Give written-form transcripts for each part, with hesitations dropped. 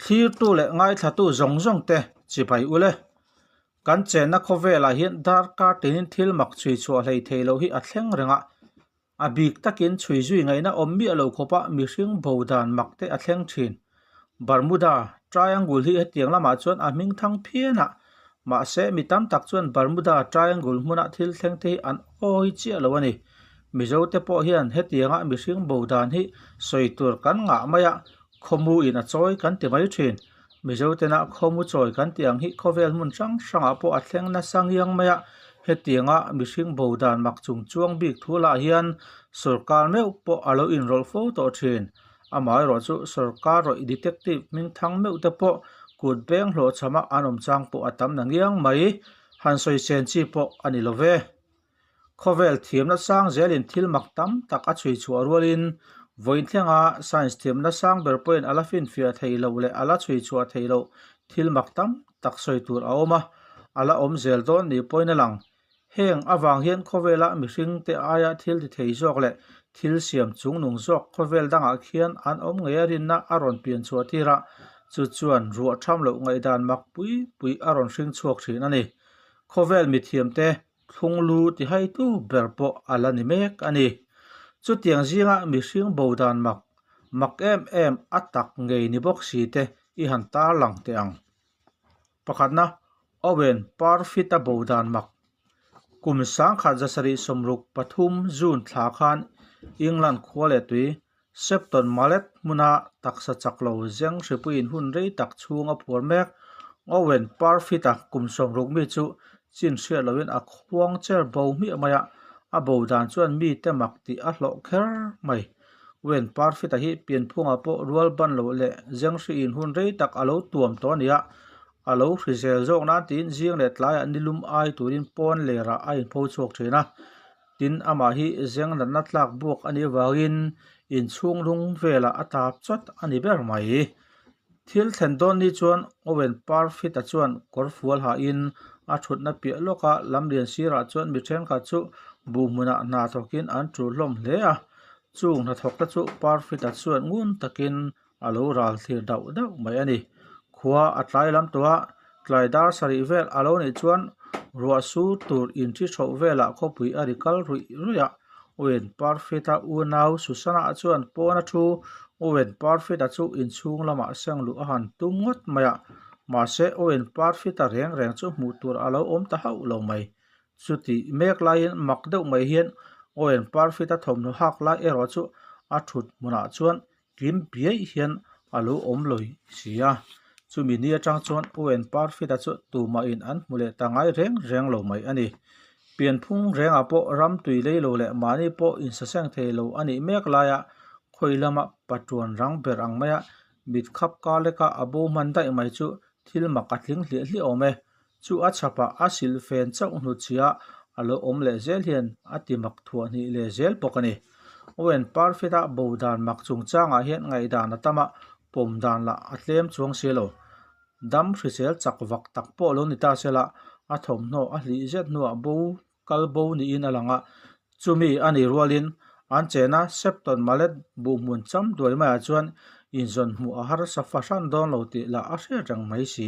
Thlirtu leh ngaithlatu zawng zawng te chibai u le. Kan chenna khawvelah hian darkar tinin thil mak chhui chhuah hlei thei loh hi a thleng reng a. A bik takin chhui zui ngaihna awm miah lo khawpa mihring bo dan mak te a thleng thin. Bermuda Triangle hi hetiang lamah chuan a hming thang phian a, mahse mi tam tak chuan Bermuda Triangle hmuna thil thleng te hi an awi chiah lo a ni. Mizo te pawh hian hetianga mihring bo dan hi sawi tur kan ngah mai a, khawmu in a chawi kan ti mai thin. Mizo tena khawmu chawi kan tih ang hi khawvel hmun hrang hrangah pawh a thleng nasa ngiang mai a, hetianga mihring bo dan mak chung chuang bik thu lah hian sorkar meuh pawh a lo inrawlh fo tawh thin. Amaherawh chu sorkar rawih detective hming thang meuh te pawh kut beng hlawhchhama an awm chang pawh a tam na ngiang mai. Han sawi sen chi pawh a ni lo ve. Khawvel thiamna sang zelin thil mak tam tak a chhui chhuah rualin vawiin thlenga science thiamna sang ber pawhin a la finfiah thei loh leh a la chhui chhuah theih loh thil mak tam tak sawi tur a awm a, a la awm zel dawn ni pawhin a lang. Heng avang hian khawvela mihring te aia thil ti thei zawk leh thil siam chungnung zawk khawvel dangah khian an awm ngei a rinna a rawn pian chhuah tir a, chu chuan ruah tham loh ngaihdan mak pui pui a rawn hring chhuak thin a ni. Khawvel mithiamte thlunglu tihaitu ber pawh a la ni mek a ni. Chutiang zinga mihring bo dan mak mak em em a tak ngei ni bawk si te i han tarlang teh ang. Pakhatna, Owen Parfitt-a bo dan mak. Kum 1973 June thla khan England khua leh tui Shepton Mallet hmuna taksa chak lo zeng hripuiin hun rei tak chhung a phuar mek. Owen Parfitt-a kum 60 mi chu chin hriat loin a khuang cher bo hmiah mai a, a bo dan chuan mite mak tih a hlawh kher mai. Owen Parfitt-a hi pianphungah pawh rual ban loh leh zeng hriin hun rei tak a lo tuam tawh a ni a, a lo hrizel zawk nan tiin zing leh tlaiah nilum ai turin pawn lerah a inpho chhuak thin a. Tin, amah hi zeng natna tlak buak a nih avangin inchhung lung velah a tap chawt a ni ber mai. Thil thlen dawn ni chuan Owen Parfitt-a chuan kawr fual hahin a thutna piah lawka lamlian sirah chuan mi thenkhat chu buh hmunah hna thawkin an tul hlawm hle a. Chung hnathawkte chu Parfitt-a chuan ngun takin a lo ral thlir dauh dauh mai a ni. Khua a tlai lam tawh a, tlai dar sarih vel a lo nih chuan ruah sur tur inthi chhoh velah khawpui a ri kal ruih ruih a. Owen Parfitt-a unau Susanna chuan pawn a thu, Owen Parfitt-a chu inchhung lamah seng luh a han tum ngawt mai a, mahse Owen Parfitt-a reng reng chu hmuh tur a lo awm ta hauh lo mai. Chutih mek laiin mak deuh mai hian Owen Parfitt-a thawmhnaw hak lai erawh chu a thut hmunah chuan Kim piaih hian a lo awm lawi si a, chumi ni atang chuan Owen Parfitt-a chu tumahin an hmu leh ta ngai reng reng lo mai a ni. Pianphung rengah pawh ram tui lei lo leh mahni pawh insaseng thei lo a nih mek laia khawi lama patuan rang ber ang maia mit khap kar leka a bo hman daih mai chu thil mak a tling hliah hliah awm e. Chu a chhapah a silhfen chauh hnutchhiah a lo awm leh zel hian a ti mak thuah hnih leh zel bawk a ni. Owen Parfitt-a bo dan mak chungchangah hian ngaihdan a tam a, pawm dan lah a tlem chuang si lo. Dam hrisel chak vak tak pawh lo ni ta sela, a thawmhnaw a hlih zet hnuah bo kal bo niin a lang a, chumi a nih rualin an chena Shepton Mallet buhhmun cham duai maiah chuan inzawn hmuh a harsa fahran dawn lo tih lah a hriat reng mai si.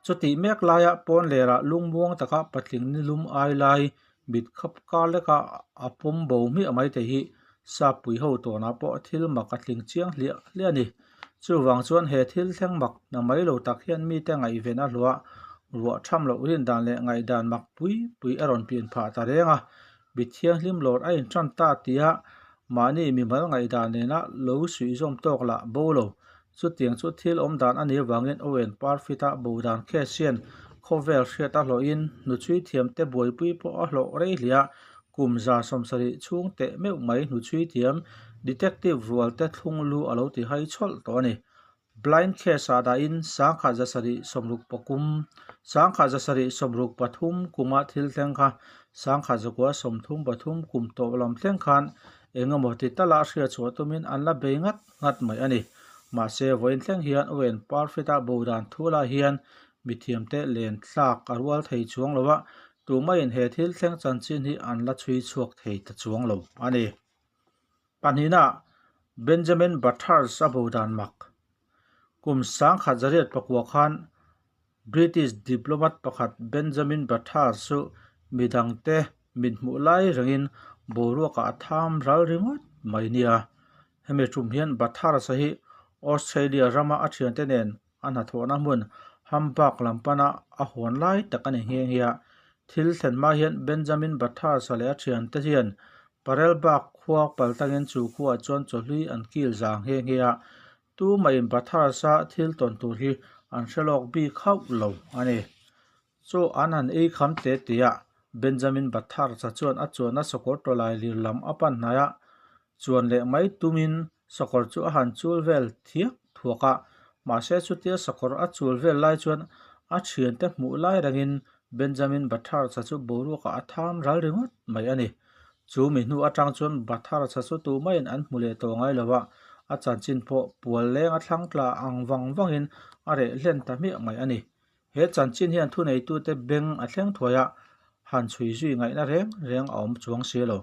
Chutih mek laia pawn lerah lungmuang taka patling nilum ai lai mit khap kar leka a pawm bo hmiah mai te hi Sappui ho tawnah pawh thil mak a tling chiang hliah hliah a ni. Chuvang chuan he thil thleng mak na mai lo tak hian mite ngaihven a hluah ruah tham loh rin dan leh ngaihdan mak pui pui a rawn pian phah ta reng a, mi thianghlim lawr a intan ta tia mahni mimal ngaihdan nena lo suihzawm tawk lah bo lo. Chutiang chu thil awm dan a nih avangin Owen Parfitt-a bo dan case hian khawvel hriat a hlawhin hnuchhui thiamte buaipui pawh a hlawh rei hliah. Kum 70 chhung teh meuh mai hnuchhui thiam detective rualte thlung lu a lo ti hai chhawlh tawh a ni. Blind case-ah dahin 1760 1763 kuma thil thleng kha 1933 kum tawp lam thleng khan eng emaw ti tala hriat chhuah tumin an la bei ngat nghat mai a ni. Mahse, vawiin thleng hian Owen Parfitt-a bo dan thu lai hian mithiamte len thlak a rual thei chuang lo a, tumaiin he thil thleng chanchin hi an la chhui chhuak thei ta chuang lo a ni. Pahnihna, Benjamin Bathurst a bo dan mak. Kum 1809 khan British diplomat pakhat Benjamin Bathurst chu midangte mit hmuh lai rengin boruakah a tham ral ringawt mai nia. Hemi tum hian Bathurst-a hi Australia rama a thiante nen a hnathawhna hmun Hamburg lam pana a hawn lai tak a ni nghe nghe a. Thil thlen hma hian Benjamin Bathurst-a leh a thiante hian Parelbak khua pal tangin chu khuaah chuan chawhlui an kil zang nghe nghe a. Tumah-in Bathurst-a thil tawn tur hi an hre lawk bik hauh lo a ni. Chaw an han ei kham teh tih-ah Benjamin Bathurst-a chuan a chuanna sakawr tawlai lir lam a pan hnai a, chuan leh mai tumin sakawr chu a han chul vel thiak thuak a. Mahse chutia sakawr a chul vel lai chuan a thiante hmuh lai rengin Benjamin Bathurst-a chu boruakah a tham ral ringawt mai a ni. Chu mi hnu atang chuan Bathurst-a chu tumaiin an hmu leh tawh ngai lo a, a chanchin pawh pual leng a thlang tla ang vang vangin a reh hlen ta hmiah mai a ni. He chanchin hian thuneitute beng a thleng thuai a, han chhui zui ngaihna reng reng a awm chuang si lo.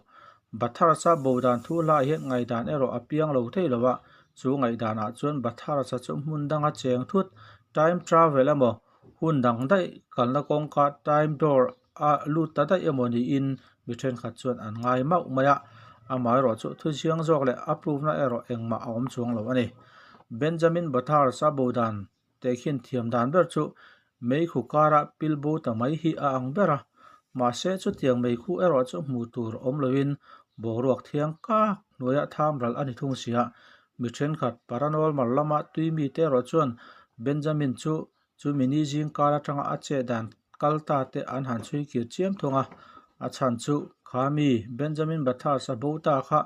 Bathurst-a bo dan thu hlaiah hian ngaihdan erawh a piang lo thei lo a, chu ngaihdanah chuan Bathurst-a chu hmun danga cheng thut, time travel emaw, hun dang daih kalna kawngka time door a lut ta daih emaw niin mi thenkhat chuan an ngai mauh mai a, amaherawh chu thuziang zawk leh a proof na erawh engmah a awm chuang lo a ni. Benjamin Bathurst-a bo dan Tehkhin thiam dan ber chu meikhu kara pil bo ta mai hi a ang ber a, mahse chutiang meikhu erawh chu hmuh tur awm loin boruak thiang kak hnuaiah tham ral a ni thung si a. Mi thenkhat paranormal lama tui mite erawh chuan Benjamin chu chumi ni zing kar atanga a chet dan kal ta te an han chhui kir chiam thung a, a chhan chu kha mi Benjamin Bathurst a bo ta kha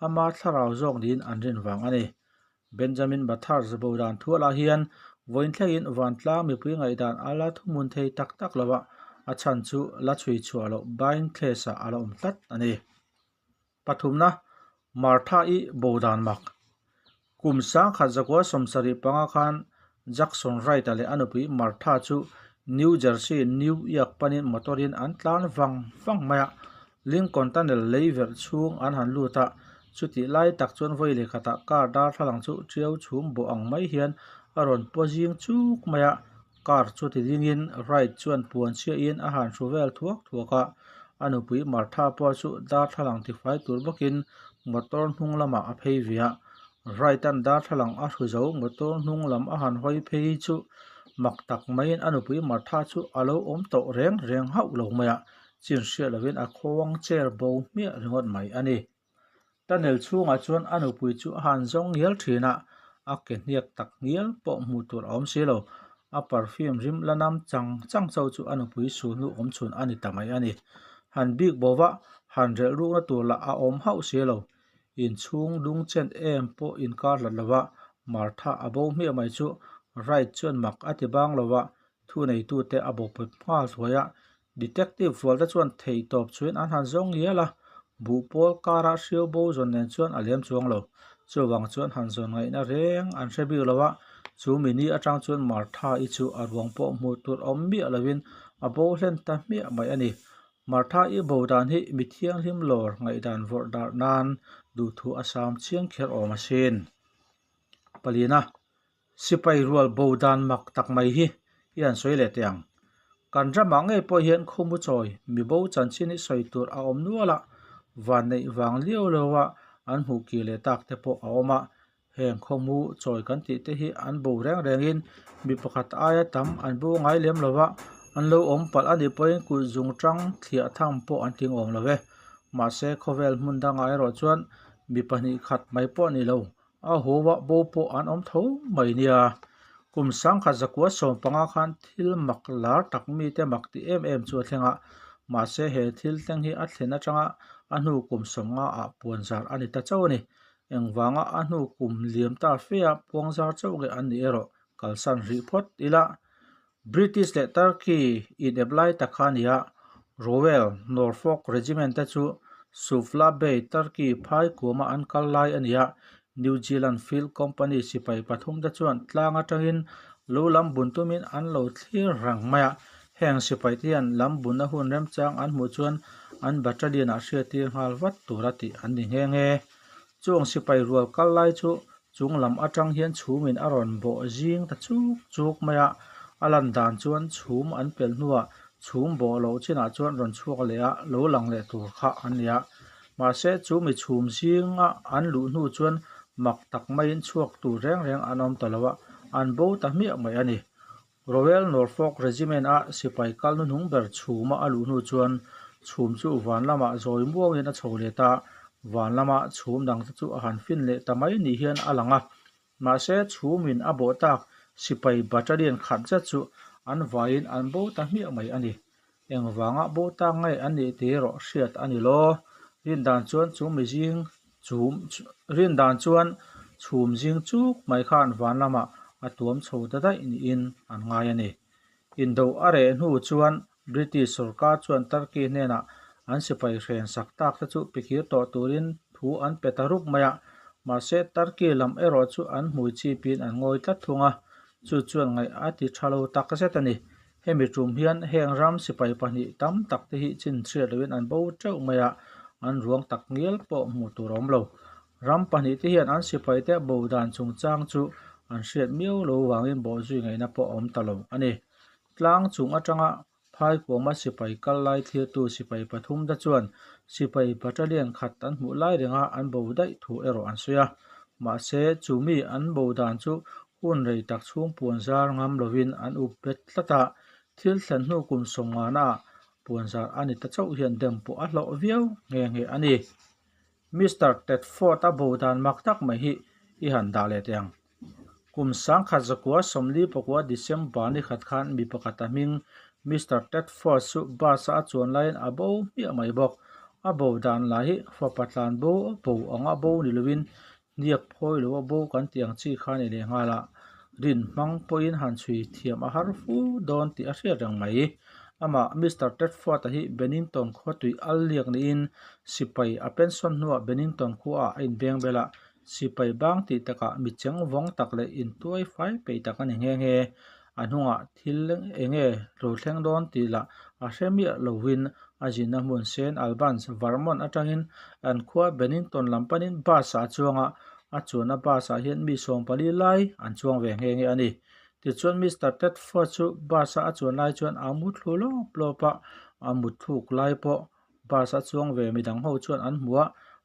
ama thlarau zawk niin an rin vang a ni. Benjamin Bathurst bo dan thualah hian vawiin thlengin vantlang mipui ngaihdan a la thuhmun thei tak tak lo a, a chhan chu la chhui chhuah loh Bain Thlesa a la awm tlat a ni. Pathumna, Martha-i bo dan mak. Kum 1975 khan Jackson Wright-a leh a nupui Martha chu New Jersey, New York panin motor-in an tlan vang vang mai a, Lincoln Tunnel lei verh chhung an han lut a, chutih lai tak chuan vawi leh khatah car darthlalang chu ṭiau chhum bawh ang mai hian a rawn paw zing chuk mai a, car chu ti dingin Wright chuan puan chhiahin a han hru vel thuak thuak a, a nupui Martha pawh chu darthlalang tifai tur bawkin motor hnung lamah a phei ve a, Wright-a'n darthlalang a hru zo motor hnung lam a han hawi phei chu mak tak maiin a nupui Martha chu a lo awm tawh reng reng hauh lo mai a. Chin hriat lovin a khuang chair bo hmiah ringawt mai a ni. Tunnel chhungah chuan a nupui chu a han zawng ngial thin a, a ke hniak tak ngial pawh hmuh tur a awm si lo. A perfume rim la nam chang chang chauh chu a nupui sulhnu awm chhun a ni ta mai a ni. Han bik bova han relh rukna tur lah a awm hauh si lo. Inchhung dung chen em pawh inkar hlat lova Martha a bo hmiah mai chu Wright chuan mak a ti bang lova thuneitute a bawhpawp nghal thuai a, Detective rualte chuan thei tawp chuin an han zawng ngial a, buh pawl kara hriau bo zawn nen chuan a lem chuang lo. Chuvang chuan han zawn ngaihna reng an hre bik lo a, chu mi ni atang chuan Martha-i chu a ruang pawh hmuh tur awm miah lovin a bo hlen ta hmiah mai a ni. Martha-i bo dan hi mi thianghlim lawr ngaihdan vawrh darh nan duhthu a sam chiang kher awm asin. Palina. Sipai rual bo dan mak tak mai hi i han sawi leh teh ang. Kan ramah ngei pawh hian khawmu chawi mi bo chanchin hi sawi tur a awm nual a, van neih vang liau liau a an hmuh kir leh tak te pawh a awm a. Heng khawmu chawi kan tih te hi an bo reng rengin mi pakhat aia tam an bo ngai lem lo va, an lo awm palh a nih pawhin kut zung tang thliah tham pawh an tling awm lo e. Mahse khawvel hmun dangah erawh chuan mi pahnih khat mai pawh ni lo A haw-ah bo pawh an awm tho mai nia. Kum 1915 khan thil mak lar tak mite mak ti em em chu a thleng a, mahse he thil thleng hi a thlen atanga a hnu kum 50 ah puanzar a ni ta chauh a ni. Engvanga a hnu kum liam ta fea puangzar chauh nge an nih erawh kalsan rih phawt ila. British leh Turkey inep lai tak kha a ni a, Royal Norfolk Regiment te chu Suvla Bay, Turkey phai kuama an kal lai a ni a, New Zealand Field Company sipai pathum te chuan tlang atangin lo lam bun tumin an lo thlir reng mai a, heng sipai te hian lam bunna hun remchang an hmuh chuan an battalion ah hriattir nghal vat tura tih an ni nghe nghe. Chuang sipai rual kal lai chu Chung lam atang hian chhumin a rawn bawh zing ta chuk chuk mai a, a lan dan chuan chhum an pelh hnuah chhum bawh loh chinah chuan rawn chhuak leh a, lo lang leh tur kha an ni a. Mahse chu mi chhum zinga an luh hnu chuan mak tak maiin chhuak tur reng reng an awm ta lo a, an bo ta hmiah mai a ni. Royal Norfolk Regiment a sipai kal hnuhnung ber chhuma a luh hnu chuan chhum chu van lamah zawi muangin a chho let a, van lama chhum dangte chu a han fin leh ta mai ni hian a lang a. Mahse, chhumin a bawh tak sipai battalion khat zet chu an vaiin an bo ta hmiah mai a ni. Engvanga bo tak nge an nih tih erawh hriat a ni lo. Rindan chuan chu mizing chhum rindan chuan chhum zing chuk mai khan van lamah a tuam chho ta daih niin an ngai a ni. Indo a reh hnu chuan British sorkar chuan Turkey hnenah an sipai hren sak tak te chu pikir tawh turin thu an pe ta rup mai a. Mahse, Turkey lam erawh chu an hmui chipin an ngawi tlat thung a, chu chuan ngaih a ti tha lo tak zet a ni. Hemi tum hian heng ram sipai pahnih tam tak te hi chinchhiat loin an bo teuh mai a, an ruang tak ngial pawh hmuh tur a awm lo. Ram pahnih te hian an sipai te bo dan chungchang chu an hriat miau lo vangin bawhzui ngaihna pawh a awm ta lo a ni. Tlang chung atanga Phaikuama sipai kal lai thlirtu sipai pathum te chuan sipai battalion khat an hmuh lai renga an bo daih thu erawh an sawi a. Mahse, chumi an bo dan chu hun rei tak chhung puan zar ngam lovin an up bet tlat a, thil thlen hnu kum sawmngana ah puan zar a ni ta chauh hian dem pawh a hlawh viau nghe nghe a ni. Mister Tedford a bo dan mak tak mai hi i han dah leh teh ang. Kum 1944 December ni khat khan mi pakhat a hming Mister Tedford chu bus a a chuan laiin a bo hmiah mai bawk. A bo dan lah hi fapa tlan bo bo anga bo ni lovin hniak phawi lo a bo kan tih ang chi kha a ni leh nghal a, rin hmang pawhin han chhui thiam a har fu dawn tih a hriat reng mai. Amah Mister Tedford-a hi Bennington khua tui al liak niin sipai a pension hnuah Bennington khuaah a inbeng bel a, Sipai bang tih takah mi cheng vawng tak leh intuai fai peih tak a ni nghe nghe. A hnungah thil eng nge lo thleng dawn tih lah a hre miah lovin a zinna hmun Saint Albans, Vermont atangin an khua Bennington lam panin bus ah a chuang a, a chuanna bus ah hian mi 40 lai an chuang ve nghe nghe a ni. Tichuan Mister Tedford chu bus a a chuan lai chuan a mu thlu lawp lawp a, a mut thluk lai pawh Bus a chuang ve midang ho chuan an hmu a,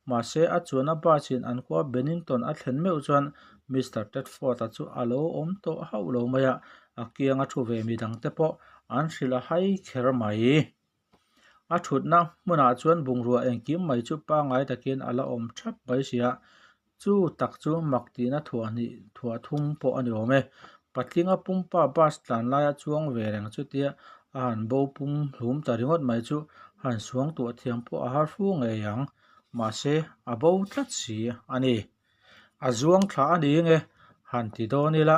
mahse a chuanna bus in an khua Bennington a thlen meuh chuan Mister Tedford-a chu a lo awm tawh hauh lo mai a, a kianga thu ve midang te pawh an hrilh a hai kher mai. A thutna hmunah chuan bungrua engkim mai chu pangngai takin a la awm thap mai si a, Chu tak chu mak tihna thuah hnih thuah thum pawh a ni awm e. Patlinga pumpa bus tlan laia chuang ve reng chutia a han bo pum hlum ta ringawt mai chu han suang tuah thiam pawh a har fu ngei ang. Mahse, a bo tlat si a ni. A zuang thla a ni nge han ti dawn ila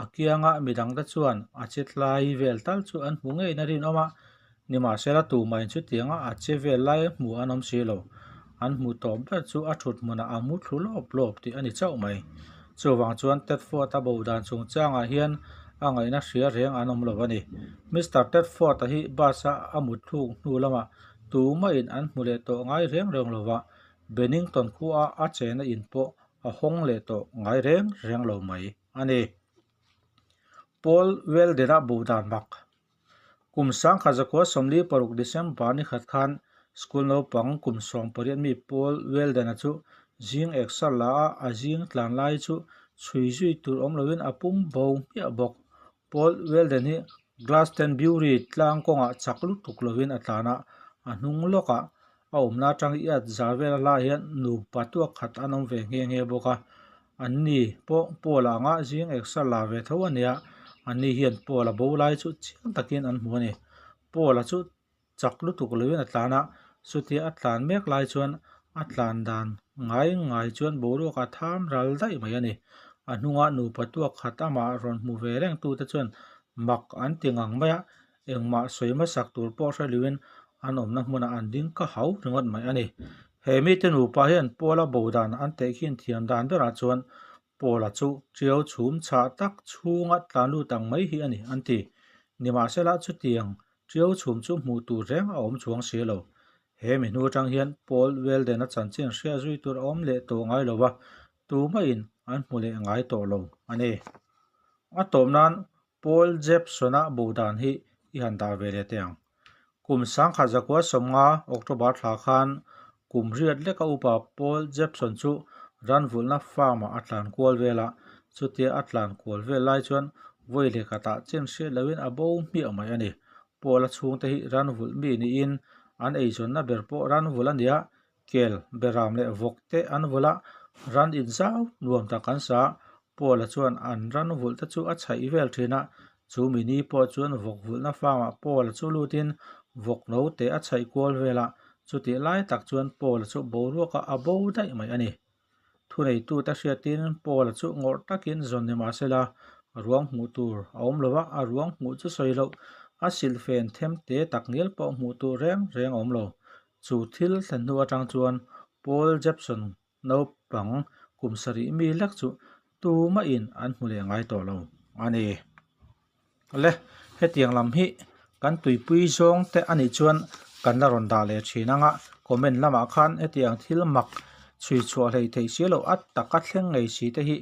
A kianga midangte chuan a che tlai vel tal chu an hmu ngeiin a rinawm a, nimahsela tumahin chutianga a che vel lai hmuh an awm si lo. An hmuh tawp ber chu a thut hmunah a mu thlu lawp lawp tih a ni chauh mai. Chuvang chuan Tedford-a bo dan chungchangah hian a ngaihna hria reng an awm lo a ni. Mister Tedford-a hi bus-a a mut thluk hnu lamah tumahin an hmu leh tawh ngai reng reng lo va, Bennington khua a chena in pawh a hawng leh tawh ngai reng reng lo mai. a ni. Paul Weldon-a bo dan mak. Kum 1946 December ni khat khan school naupang kum 18 mi Paul Weldon-a chu zing eksar la a, a zing tlan lai chu chhui zui tur awm loin a pum bo hmiah bawk. Paul Weldon hi Glastonbury tlang kawngah chak lutuk loin a tlan a, a hnung lawkah a awmna atang iat za vel a hlaiah hian nupa tuak khat an awm ve nghe nghe bawk a. An ni pawh Paul a anga zing eksar la ve tho a nia, an ni hian Paul a bo lai chu chiang takin an hmu a ni. Paul a chu chak lutuk loin a tlan a, chutia a tlan mek lai chuan a tlan dan ngai ngai chuan boruak a tham ral daih mai a ni. A hnunga nupa tuak khat amah rawn hmu ve reng tute chuan mak an ti ngang mai a, Engmah sawi hmasak tur pawh hre loin an awmna hmunah an ding ka hau ringawt mai a ni. He mite nupa hian Paula bo dan an tehkhin thiam dan berah chuan Paula chu ṭiau chhum chhah tak chhunga tlan lut ang mai hi a ni an ti. Nimahsela chutiang ṭiau chhum chu hmuh tur reng a awm chuang si lo. He mi hnu atang hian Paul Weldon-a chanchin hriat zui tur a awm leh tawh ngai lo va, tumahin. an hmu leh ngai tawh lo a ni. A tawp nan Paul Jepson-a bo dan hi i han dah ve leh teh ang. Kum sangkhat zakua sawmnga October thla khan kum riat leka upa Paul Jepson chu ranvulhna farm-ah a tlan kual vel a, chutia a tlan kual vel lai chuan vawi leh khatah chin hriat lohin a bo hmiah mai a ni. Paul-a chhungte hi ranvulh mi niin an eizawnna ber pawh ranvulh a ni a, Kel, beram leh vawk te an vulh a, ran inzau nuam tak an sa a. Paula chuan an ran vulh te chu a chhaih vel thin a, chu mi ni pawh chuan vawk vulhna farm-ah Paula chu lutin vawk no te a chhaih kual vel a, chutih lai tak chuan Paula chu boruakah a bo daih mai a ni. Thuneitute hriatin Paula chu ngawrh takin zawn ni mah sela, a ruang hmuh tur a awm lo a, a ruang hmuh chu sawi loh, a silhfen them te tak ngial pawh hmuh tur reng reng a awm lo. Chu thil thlen hnu atang chuan Paul Jepson naupang kum sarih mi lek chu tumahin an hmu leh ngai tawh lo a ni. Le, hetiang lam hi kan tuipui zawng te a nih chuan kan la rawn dah leh thin ang a, comment lamah khan hetiang thil mak chhui chhuah hlei thei si loh a taka thleng ngei si te hi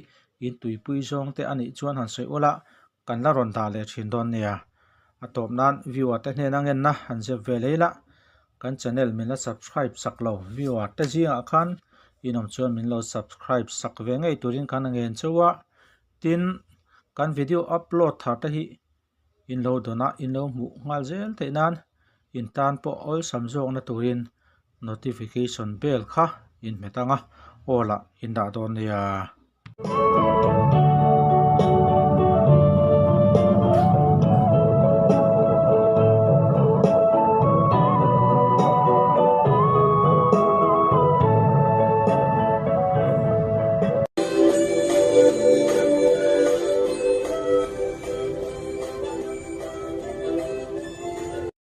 in tuipui zawng te a nih chuan han sawi ula kan la rawn dah leh thin dawn nia. A tawp nan viewer te hnena ngenna han zep ve lei la, kan channel min la subscribe sak lo viewer te zingah khan inawm chuan min lo subscribe sak ve ngei turin khan a ngen cheu a. Tin, kan video upload thar te hi in lo dawn a, in lo hmuh nghal zel theih nan in tan pawh awlsam zawkna turin notification bell kha in hmet ang a, aw lah in dah dawn nia.